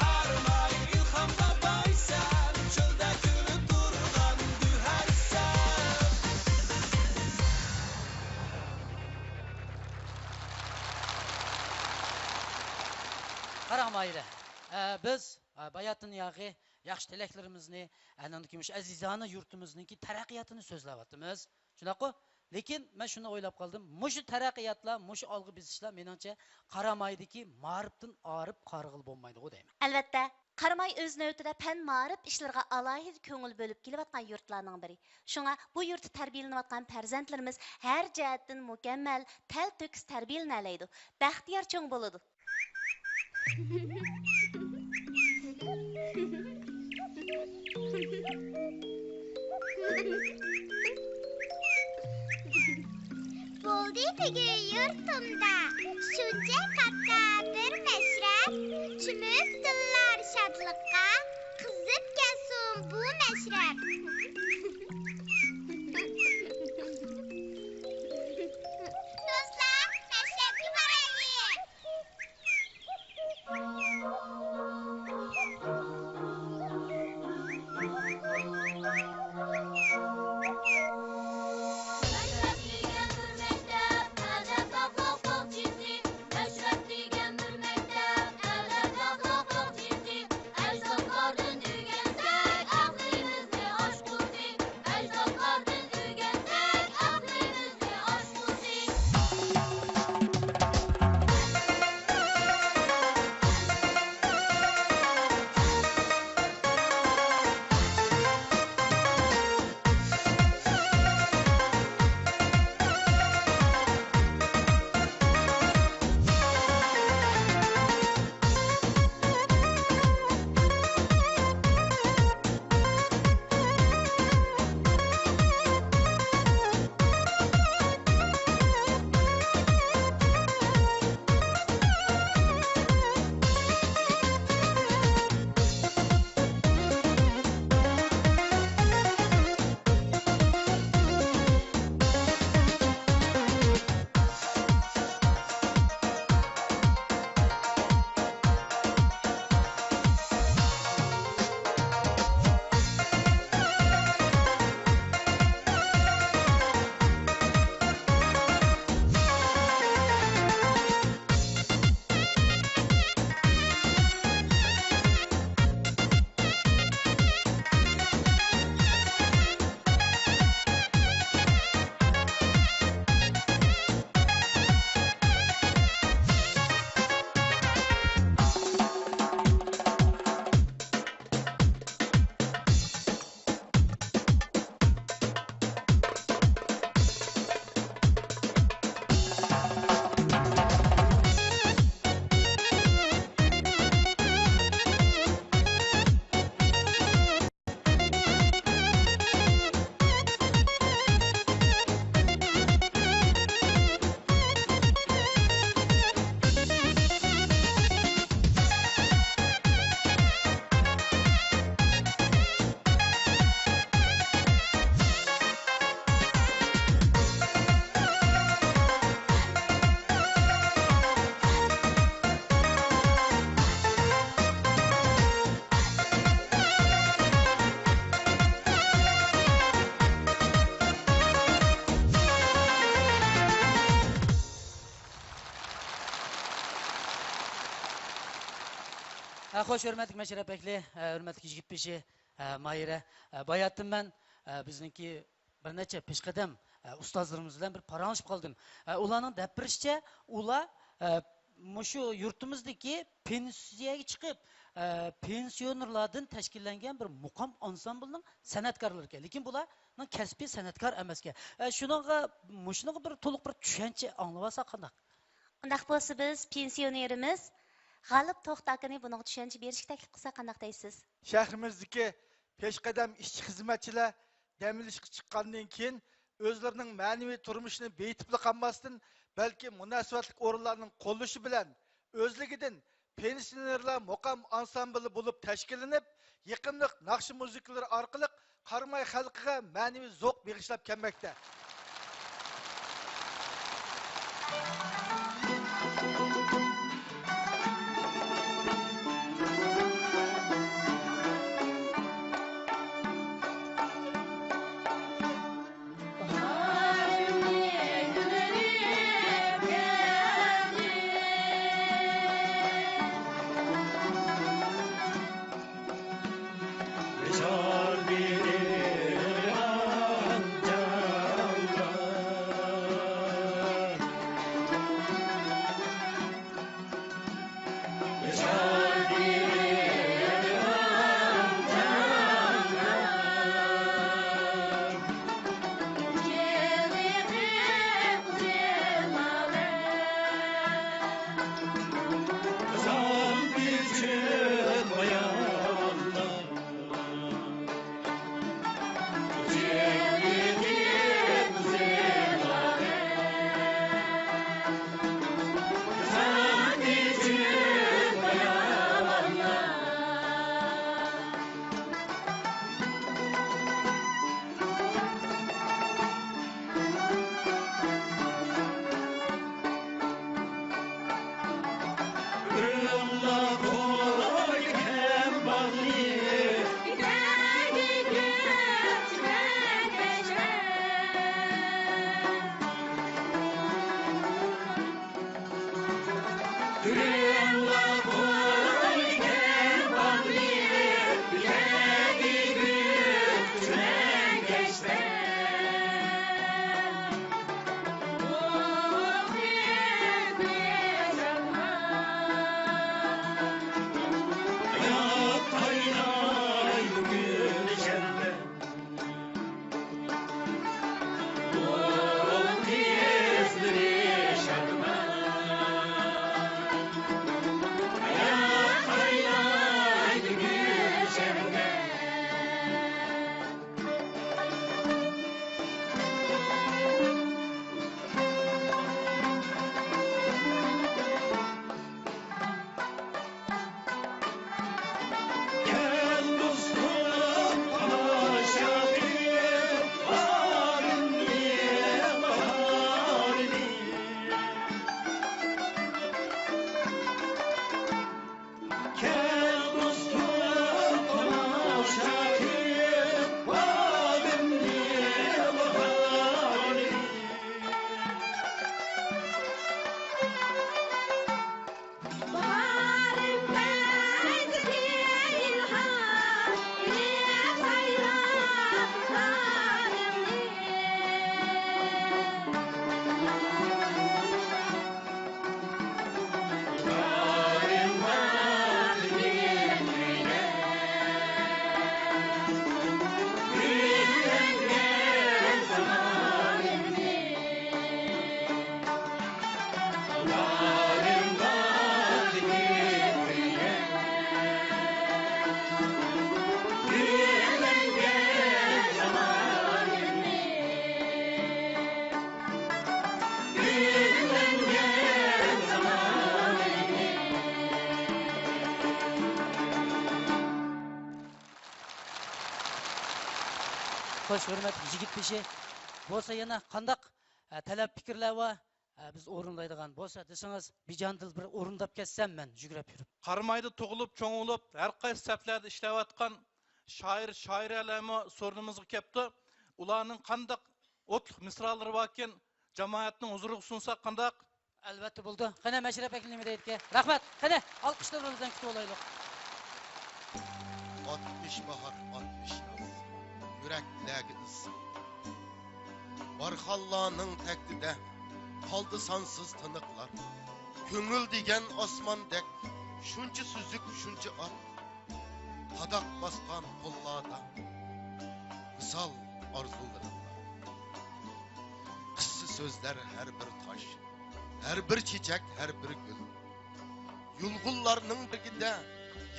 قاراماي، ئىلھامغا بايسەن، چۆلدە كۈلۈپ تۇرغان گۆھەرسەن. قاراڭ، ماھىرە، ئە، بىز، ئە، باياتىن ياغى ياخشى تىلەكلىرىمىزنى، ئەنەندىكى مۇشۇ ئەزىزانە يۇرتىمىزنىڭكى تەرەققىياتىنى سۆزلەۋاتىمىز. شۇنداققۇ؟ لېكىن مەن شۇنى ئويلاپ قالدىم، مۇشۇ تەرەققىياتلار، مۇشۇ ئالغا بېسىشلار، مېنىڭچە، قارامايدىكى مائارىپتىن ئايرىپ قارىغىلى بولمايدىغۇ دەيمەن. ئەلۋەتتە، قاراماي ئۆز نۆۋىتىدە پەن مائارىپ ئىشلىرىغا ئالاھىدە كۆڭۈل بۆلۈپ كېلىۋاتقان يۇرتلارنىڭ بىرى. شۇڭا بۇ يۇرتتا تەربىيەلىنىۋاتقان پەرزەنتلىرىمىز ھەر جەھەتتىن مۇكەممەل، تەلتۆكۈس تەربىيەلىنەلەيدۇ، بەختىيار چوڭ بولىدۇ. بولدى بۈگۈن يۇرتۇمدا شۇنچە كاتتا بىر مەشرەپ، چۆمۈچ تىللار شادلىققا، قىزىپ كەتسۇن بۇ مەشرەپ. دوستلار، مەشرەپكە بارايلى. ھە، خوش، ھۆرمەتلىك مەشرەپ ئەھلى، ھە، ھۆرمەتلىك يىگىت بېشى، ھە، ماھىرە. ھە، باياتىن مەن، ھە، بىزنىڭكى بىر نەچچە پېشقەدەم، ھە، ئۇستازلىرىمىز بىلەن بىر پاراڭلىشىپ قالدىم. ھە، ئۇلارنىڭ دەپ بېرىشىچە، ئۇلار، ھە، مۇشۇ يۇرتىمىزدىكى پېنسىيەگە چىقىپ، ھە، پېنسىيونېرلاردىن تەشكىللەنگەن بىر مۇقام ئانسامبىلىنىڭ سەنئەتكارلىرى ئىكەن. لېكىن بۇلارنىڭ كەسپى سەنئەتكار ئەمەسكەن. ھە، شۇنىڭغا، مۇشۇنىڭغا بىر تولۇق بىر چۈشەنچە ئاڭلىۋالساق قانداق؟ ئۇنداق بولسا بىز پېنسىيونېرىمىز غالىپ توختى ئاكىنى بۇنىڭغا چۈشەنچە بېرىشكە تەكلىپ قىلساق قانداق دەيسىز؟ شەھىرىمىزدىكى پېشقەدەم ئىشچى-خىزمەتچىلەر دەم ئېلىشقا چىققاندىن كېيىن، ئۆزلىرىنىڭ مەنىۋى تۇرمۇشىنى بېيىتىپلا قالماستىن، بەلكى مۇناسىۋەتلىك ئورۇنلارنىڭ قوللىشى بىلەن ئۆزلۈكىدىن پېنسىيونېرلار مۇقام ئانسامبىلى بولۇپ تەشكىللىنىپ، يېقىملىق ناخشا-مۇزىكىلىرى ئارقىلىق قاراماي خەلقىگە مەنىۋى زوق بېغىشلاپ كەلمەكتە. خوش، ھۆرمەتلىك يىگىت بېشى. بولسا يەنە قانداق، ئە، تەلەپ پىكىرلەر بار؟ ئە، بىز ئورۇنلايدىغان بولسا دېسىڭىز، بىجان دىل بىر ئورۇنداپ كەتسەم مەن يۈگرەپ يۈرۈپ. قارامايدا تۇغۇلۇپ، چوڭ بولۇپ، ھەر قايسى سەپلەردە ئىشلەۋاتقان شائىر، شائىرەلەرمۇ سورۇنىمىزغا كەپتۇ. ئۇلارنىڭ قانداق ئوتلۇق مىسرالىرى باركىن، جامائەتنىڭ ھۇزۇرىغا سۇنساق قانداق؟ ئەلۋەتتە بولىدۇ. قېنى، مەشرەپ ۋەكىلى نېمە دەيدىكەن؟ رەھمەت. قېنى، ئالقىشلىرىمىز بىلەن كۈتۈۋالايلۇق. ئاتمىش باھار، ئاتمىش ياز، يۈرەكلەرگە ئىز. بارخانلارنىڭ تەكتىدە قالدى سانسىز تىنىقلار. كۆڭۈل دېگەن ئاسماندەك شۇنچە سۈزۈك، شۇنچە ئاق. پاداق باسقان قوللاردا ۋىسال ئارزۇلىرىڭلار. قىسسە سۆزلەر ھەر بىر تاش، ھەر بىر چېچەك، ھەر بىر گۈل. يۇلغۇنلارنىڭ بېگىدە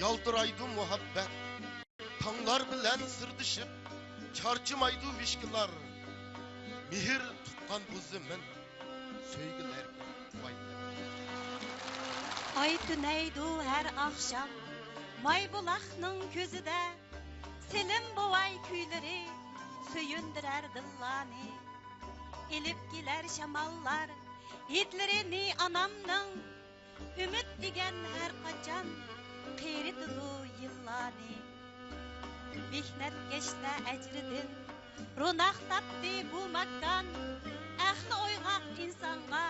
يالتىرايدۇ مۇھەببەت. تاڭلار بىلەن سىردىشىپ، چارچىمايدۇ ۋىشكىلار. مېھىر تۇتقان بۇ زېمىن سۆيگۈلەرگە باي. ئاي تۈنەيدۇ ھەر ئاخشام ماي بۇلاقنىڭ كۆزىدە. سېلىم بوۋاي كۈيلىرى سۆيۈندۈرەر دىللارنى. ئېلىپ كېلەر شاماللار ھىدلىرىنى ئانامنىڭ. ئۈمىد دېگەن ھەر قاچان قېرىتىدۇ يىللارنى. مېھنەتكەشتە ئەجرىدىن روناق تاپتى بۇ ماكان. ئەقلى ئويغاق ئىنسانغا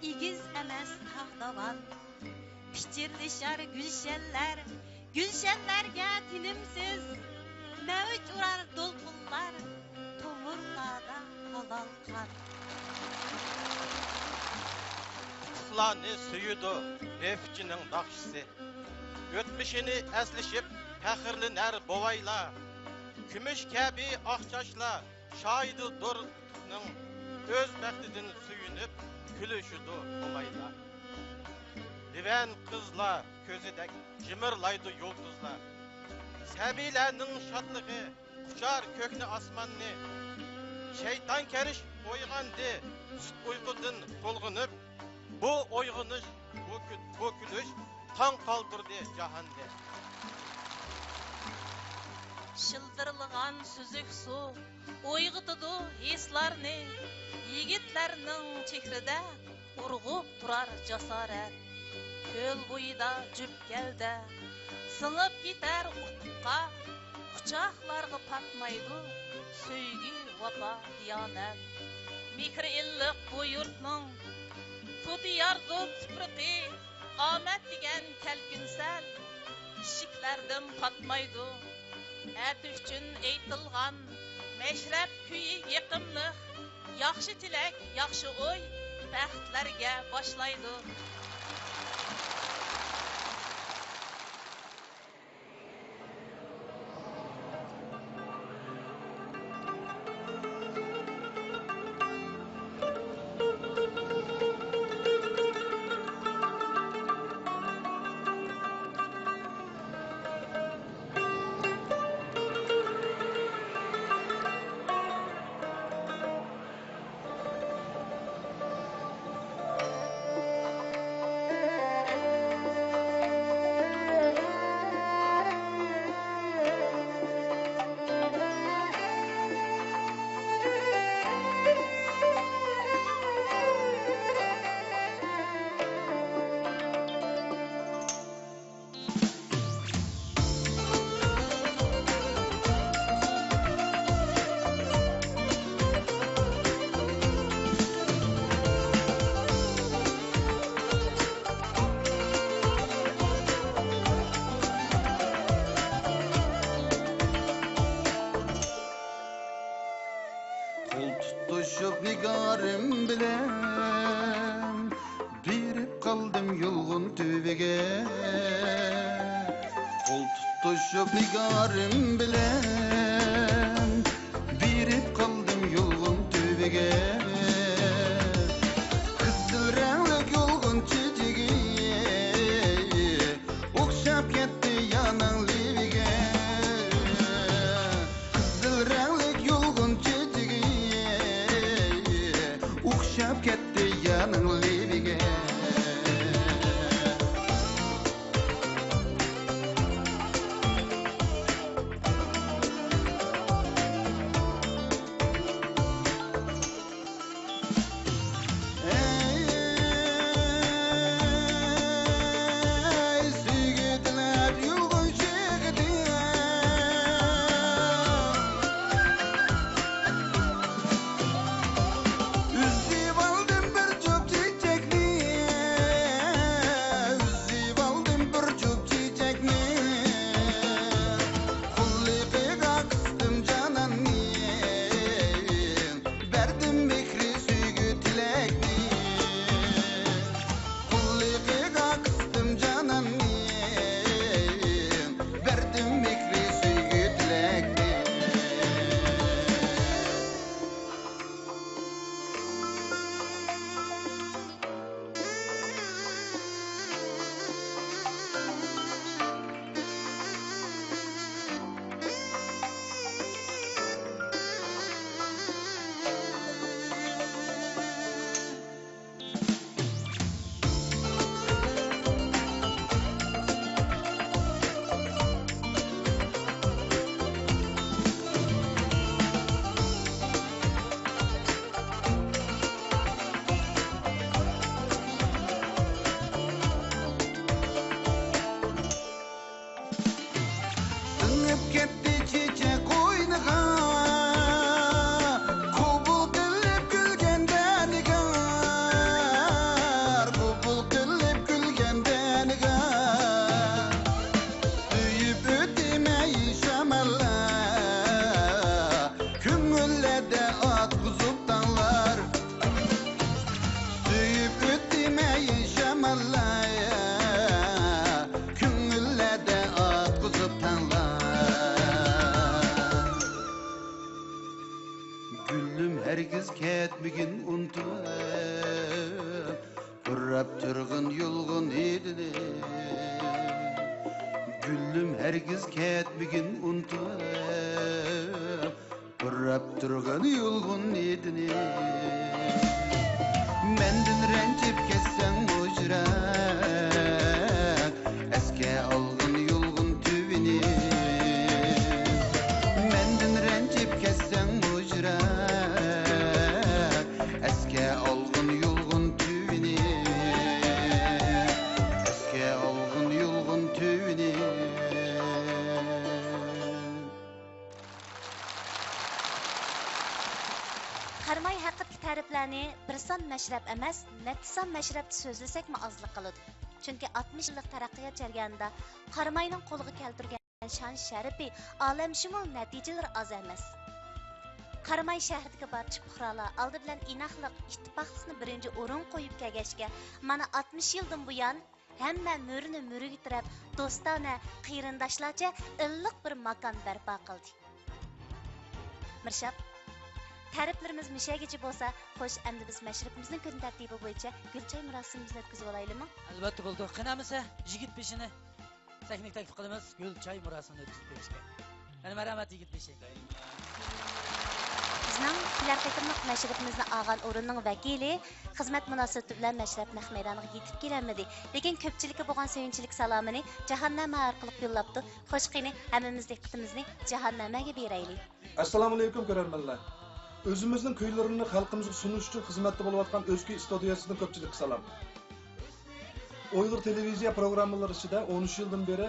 ئېگىز ئەمەس تاغ داۋان. پىچىرلىشار گۈلشەنلەر گۈلشەنلەرگە تىنىمسىز، مەۋج ئۇرار دولقۇنلار، تومۇرلاردا ھالال قان. ئۇپۇقلارنى سۆيىدۇ نېفىتچىنىڭ ناخشىسى. ئۆتمۈشىنى ئەسلىشىپ پەخىرلىنەر بوۋايلار. كۈمۈش كەبى ئاق چاچلار شاھىدىدۇر ئۇتۇقنىڭ. ئۆز بەختىدىن سۆيۈنۈپ كۈلۈشىدۇ مومايلار. لىۋەن قىزلار كۆزىدەك جىمىرلايدۇ يۇلتۇزلار. سەبىيلەرنىڭ شادلىقى قۇچار كۆكنى ئاسماننى. شەيتان كەرش ئويغاندى سۈت ئۇيقۇدىن تولغىنىپ. بۇ ئويغىنىش، بۇ كۈ-، بۇ كۈلۈش تاڭ قالدۇردى جاھاننى. شىلدىرلىغان سۈزۈك سۇ ئويغىتىدۇ ھېسلارنى. يىگىتلەرنىڭ چېھرىدە ئۇرغۇپ تۇرار جاسارەت. كۆل بويىدا جۈپ گەۋدە سىڭىپ كېتەر ئۇپۇققا. قۇچاقلارغا پاتمايدۇ سۆيگۈ، ۋاپا، دىيانەت. مېھرى ئىللىق بۇ يۇرتنىڭ تۇتىياردۇر تۇپرىقى. ئامەت دېگەن كەلكۈنسەل ئىشىكلەردىن پاتمايدۇ. ئەتە ئۈچۈن ئېيتىلغان مەشرەپ كۈيى يېقىملىق. ياخشى تىلەك، ياخشى ئوي بەختلەرگە باشلايدۇ. قول تۇتۇشۇپ نىگارىم بىلەن بېرىپ قالدىم يۇلغۇن تۈۋىگە. قول تۇتۇشۇپ نىگارىم بىلەن بېرىپ قالدىم يۇلغۇن تۈۋىگە. قىزىل رەڭلىك يۇلغۇن چېچىكى ئوخشاپ كەتتى يارنىڭ لېۋىگە. قىزىل رەڭلىك يۇلغۇن چېچىكى ئوخشاپ كەتتى يارنىڭ لېۋىگە. كۆڭۈللەردە ئاتقۇزۇپ تەڭلا. گۈلۈم ھەرگىز كەتمىگىن ئۇنتۇلۇپ، پۇراپ تۇرغىن يۇلغۇن ھىدىنى. گۈلۈم ھەرگىز كەتمىگىن ئۇنتۇلۇپ، پۇراپ تۇرغىن يۇلغۇن ھىدىنى. مەندىن رەنجىپ كەتسەڭ مۇجراق، ئەسكە ئالغىن يۇلغۇن تۈۋىنى. مەندىن رەنجىپ كەتسەڭ مۇجراق، ئەسكە ئالغىن يۇلغۇن تۈۋىنى. ئەسكە ئالغىن يۇلغۇن تۈۋىنى. قاراماي ھەققىدىكى تەرىپلەرنى بىر سان مەشرەپ ئەمەس، نەچچە سان مەشرەپتە سۆزلىسەكمۇ ئازلىق قىلىدۇ. چۈنكى ئاتمىش يىللىق تەرەققىيات جەريانىدا قاراماينىڭ قولغا كەلتۈرگەن شان-شەرىپى ئالەمشۇمۇل، نەتىجىلىرى ئاز ئەمەس. قاراماي شەھىرىدىكى بارچە پۇقرالار ئالدى بىلەن ئىناقلىق، ئىتتىپاقلىقنى بىرىنچى ئورۇنغا قويۇپ كەلگەچكە، مانا ئاتمىش يىلدىن بۇيان، ھەممە مۈرىنى مۈرىگە تىرەپ، دوستانە، قېرىنداشلارچە ئىللىق بىر ماكان بەرپا قىلدى. مىرشاپ، تەرىپلىرىمىز مۇشەگىچە بولسا، خوش، ئەمدى بىز مەشرىپىمىزنىڭ كۈن تەرتىپى بويىچە گۈل چاي مۇراسىمىمىزنى ئۆتكۈزۈۋالايلىمۇ؟ ئەلۋەتتە بولىدۇ. قېنى ئەمىسە، يىگىت بېشىنى سەھنىگە تەكلىپ قىلىمىز، گۈل چاي مۇراسىمىنى ئۆتكۈزۈپ بېرىشكە. قېنى، مەرھەمەت، يىگىت بېشى. بىزنىڭ كېلەر قېتىملىق مەشرىپىمىزنى ئالغان ئورۇننىڭ ۋەكىلى خىزمەت مۇناسىۋىتى بىلەن مەشرەپ نەق مەيدانىغا يېتىپ كېلەلمىدى، لېكىن كۆپچىلىككە بولغان سۆيۈنچىلىك سالامىنى جاھاننامە ئارقىلىق يوللاپتۇ. خوش، قېنى، ھەممىمىز دىققىتىمىزنى جاھاننامەگە بېرەيلى. ئەسسالامۇئەلەيكۇم، كۆرەرمەنلەر! ئۆزىمىزنىڭ كۈيلىرىنى خەلقىمىزغا سۇنۇش ئۈچۈن خىزمەتتە بولۇۋاتقان ئۆزكۈي ئىستۇدىيەسىدىن كۆپچىلىككە سالام. ئۇيغۇر تېلېۋىزىيە پروگراممىلىرى ئىچىدە ئون ئۈچ يىلدىن بېرى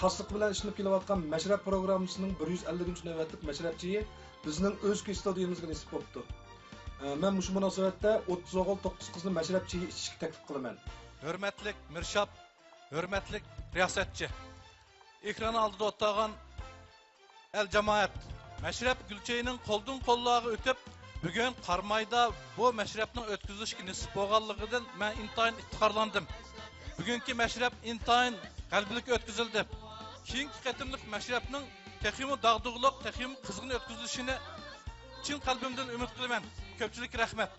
خاسلىق بىلەن ئىشلىنىپ كېلىۋاتقان مەشرەپ پروگراممىسىنىڭ بىر يۈز ئەللىكىنچى نۆۋەتلىك مەشرەپچىيى بىزنىڭ ئۆزكۈي ئىستۇدىيەمىزگە نېسىپ بوپتۇ. ئە، مەن مۇشۇ مۇناسىۋەتتە ئوتتۇز ئوغۇل، توققۇز قىزنى مەشرەپچىيى ئېچىشقا تەكلىپ قىلىمەن. ھۆرمەتلىك مىرشاپ، ھۆرمەتلىك رىياسەتچى، ئېكران ئالدىدا ئولتۇرغان ئەل جامائەت، مەشرەپ گۈلچېيىنىڭ قولدىن قوللارغا ئۆتۈپ، بۈگۈن قارامايدا بۇ مەشرەپنىڭ ئۆتكۈزۈلۈشىگە نېسىپ بولغانلىقىدىن مەن ئىنتايىن ئىپتىخارلاندىم. بۈگۈنكى مەشرەپ ئىنتايىن غەلىبىلىك ئۆتكۈزۈلدى. كېيىنكى قېتىملىق مەشرەپنىڭ تېخىمۇ داغدۇغىلىق، تېخىمۇ قىزغىن ئۆتكۈزۈلۈشىنى چىن قەلبىمدىن ئۈمىد قىلىمەن. كۆپچىلىككە رەھمەت.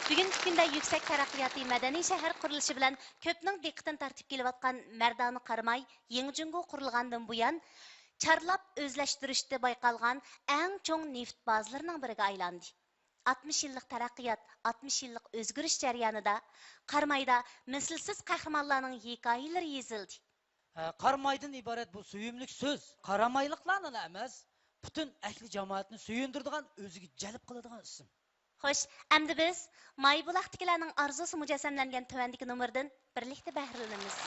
بۈگۈنكى كۈندە يۈكسەك تەرەققىياتى مەدەنىي شەھەر قۇرۇلۇشى بىلەن كۆپنىڭ دىققىتىنى تارتىپ كېلىۋاتقان مەردانە قاراماي يېڭى جۇڭگو قۇرۇلغاندىن بۇيان، چارلاپ ئۆزلەشتۈرۈشتە بايقالغان ئەڭ چوڭ نېفىت بازىلىرىنىڭ بىرىگە ئايلاندى. ئاتمىش يىللىق تەرەققىيات، ئاتمىش يىللىق ئۆزگىرىش جەريانىدا قارامايدا مىسلىسىز قەھرىمانلارنىڭ ھېكايىلىرى يېزىلدى. ھە، قارامايدىن ئىبارەت بۇ سۆيۈملۈك سۆز قارامايلىقلارنىلا ئەمەس، پۈتۈن ئەھلى جامائەتنى سۆيۈندۈرىدىغان، ئۆزىگە جەلپ قىلىدىغان ئىسىم. خوش، ئەمدى بىز مايبۇلاقتىكىلەرنىڭ ئارزۇسى مۇجەسسەملەنگەن تۆۋەندىكى نومۇردىن بىرلىكتە بەھرىلىنىمىز.